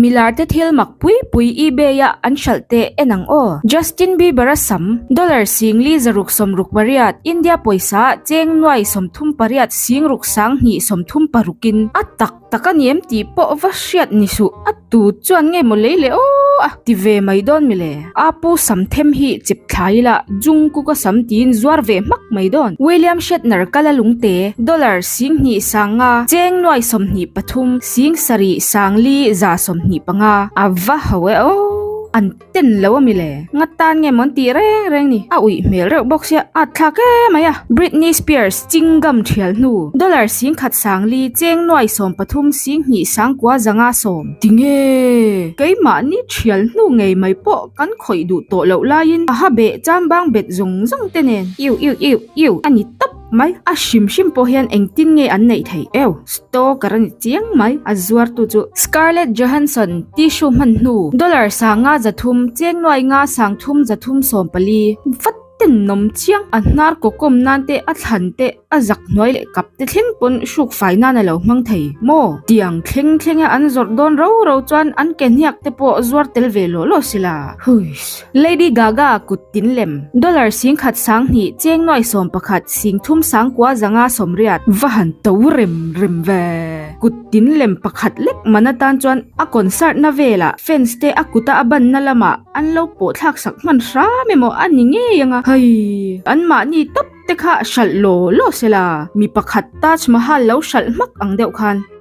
Milar te thil mak pui pui eBay a an hralh teh en ang aw. Justin Bieber a sam, dollar 40 668, India pawisa cheng nuai 38 sing ruk 2 36 in a tak tak a ni em tih pawh va hriat ni suh. A tu chuan nge maw lei le aw a ti ve mai dawn mi le. A pu sam them hi chep thlai ila Jungkook a sam tiin zuar ve hmak mai dawn. William Shatner kala lungte, dollar 2 5 cheng nuai 23 7 4 125 a va ho e aw. An ten lo a mi le. Nga tan nge maw an tih reng reng ni. A uih hmel reuh bawk sia a thlak em mai a. Britney Spears chingam thial hnu dollar 10 4 cheng nuai 13 2 9 5 100. Tinge keimahni thial hnu ngei mai pawh kan khawih duh tawh loh laiin a ha beh chambang bet zawng zawng te nen iu iu iu iu a ni tawp mai. A hrim hrim pawh hian engtin nge an neih theih eu. Stalker a ni chiang mai. A zuartu chu Scarlett Johansson tissue hman hnu dollar 5 300 cheng nuai 5 3 300 14 vat ten nawm chiang. A hnar kawkawm nan te a thlan te a zak hnuai leh kap te thleng pawn hruk fai nan a lo hmang thei maw. Tiang thleng thlenga an zawrh dawn ro ro chuan an ke hniak te pawh zuar tel ve lawh lawh sila. Huiss. Lady Gaga kut tin lem dollar 10 2 cheng nuai 11 3 9 5 80 va han to rem rem ve. Kut tin lem pakhat lek man atan chuan a concert na velah fans te a kuta a ban na lamah an lo pawh thlak sak hman hram emaw a ni ngei anga. Hei an mahni tawp te kha hralh law law sela mi pakhat Taj Mahal lo hralh hmak ang deuh khan.